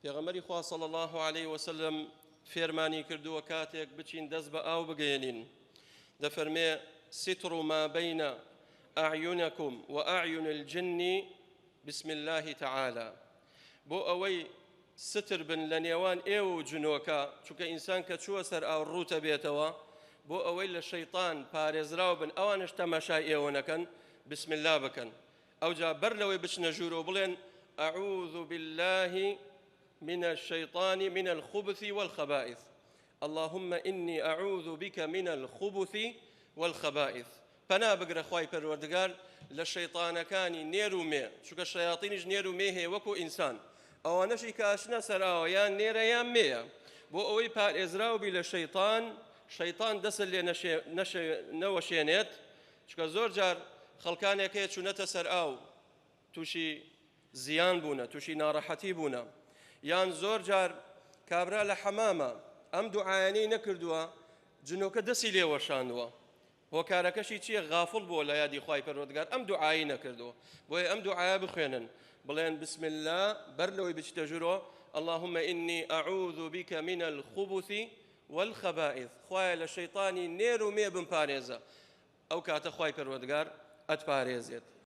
پێغەمبەری خوا صلی اللە علیە وسلم فێرمانی کردووە کاتێک بچین دەست بە ئاو بگەیەنین دەفەرمێ ستر ما بین اعینکم و اعین الجن بسم الله تعالی بۆ ئەوەی ستر بن لە نێوان ئێوە و جنۆکە چونکە ئینسان کە چووە سەر ئاو ڕووتە بێتەوە بۆ ئەوەی لە شەیطان پارێزراو بن ئەوانش تەماشای ئێوە نەکەن بسم الله بکەن ئەوجا بەر لەوەی بچنە ژوورەوە بڵێن، اعوذ باللە من الشیطان من الخبث والخبائث اللهم انی اعوذ بک من الخبث والخبائث، پەنا بگرە خوای پەروەردگار لە شەیتانەکانی نێر و مێ، چونکە شەیاتینیش نێر و مێ هەیە وەکو ئینسان، ئەوانەشی کە ئەچنە سەر ئاوە یان نێرە یان مێیە، بۆ ئەوەی پارێزراو بی لە شەیتان، شەیتان دەست لێ نەوەشێنێت، چونکە زۆر جار خەڵکانێک هەیە چونەتە سەر ئاو تووشی زیان بوونە تووشی ناڕەحەتی بوونە یان زۆر جار کابرا لە حەمامە ئەم دوعایانەی نەکردووە جنۆکە دەستی لێ وەشاندووە هۆکارەکەشی چییە غافڵ بووە لە یادی خوای پەروەردگار ئەم دوعایی نەکردووە بۆیە ئەم دوعایە بخوێنن بڵێن بسم الله بەر لەوەی بچیتە ژوورۆ اللهم إني أعوذ بك من الخبث والخبائث خوایە لە شەیتانی نێر و مێ بمپارێزە ئەو کاتە خوای پەروەردگار ئەتپارێزێت.